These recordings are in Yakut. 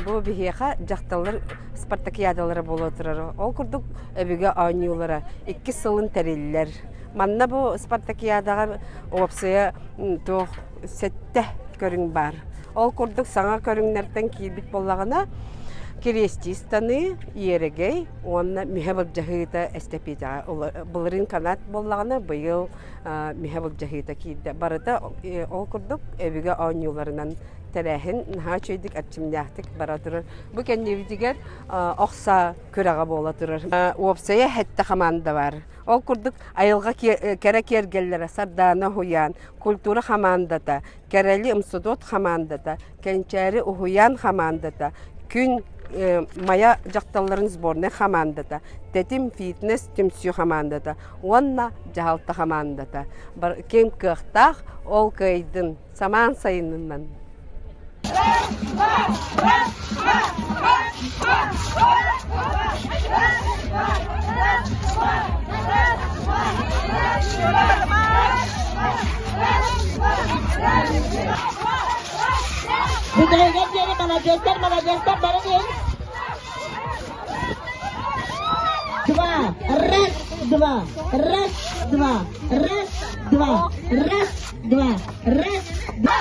бу биһиэхэ дьахталлар спартакиадалара буола турар. Ол курдук өбүгэ оонньуулара иккис сылын тэриллэр. Манна бу спартакиадаҕа уопсайа туох сэттэ көрүҥ баар. Ол курдук саҥа көрүҥнэртэн киирбит буоллаҕына, кириэстии ыстаныы, иэрэгэй уонна мүһэ былдьаһыыта эстэпиэтэҕэ былырыын канат буоллаҕына, быйыл мүһэ былдьаһыыта киирдэ. Барыта ол курдук өбүгэ оонньууларынан тэрээһин наһаа үчүгэйдик эрчимнээхтик бара турар. Бу кэннибитигэр ох саа күрэҕэ буола турар. Уопсайа сэттэ хамаанда бар. Ол курдук айылҕа кэрэ киэргэллэрэ Сардаана уһуйаан, культура хамаандата, Кэрэли МСДОТ хамаандата, Кэнчээри уһуйаан хамаандата, Күн Майа дьахталларын сборнай хамаандата, Тэтим фитнес түмсүү хамаандата уонна дьаһалта хамаандата. Ким кыахтаах, ол кыайдын. Самаан сайынынан. Бүтэһигэр диэри маладьыастар, маладьыастар бары диэн. Два, раз, два, раз, два, раз, два, раз, два, раз, два.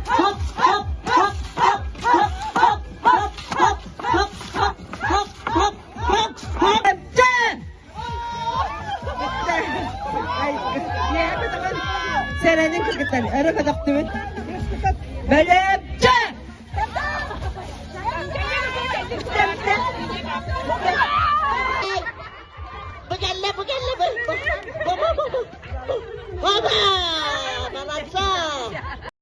Хоп, хоп, хоп, хоп, хоп, хоп, хоп, хоп, хоп, хоп, хоп, хоп, хоп, хоп, Сэрэнин кыргыттар, өрө көтөхтүбүт. Бэлэм!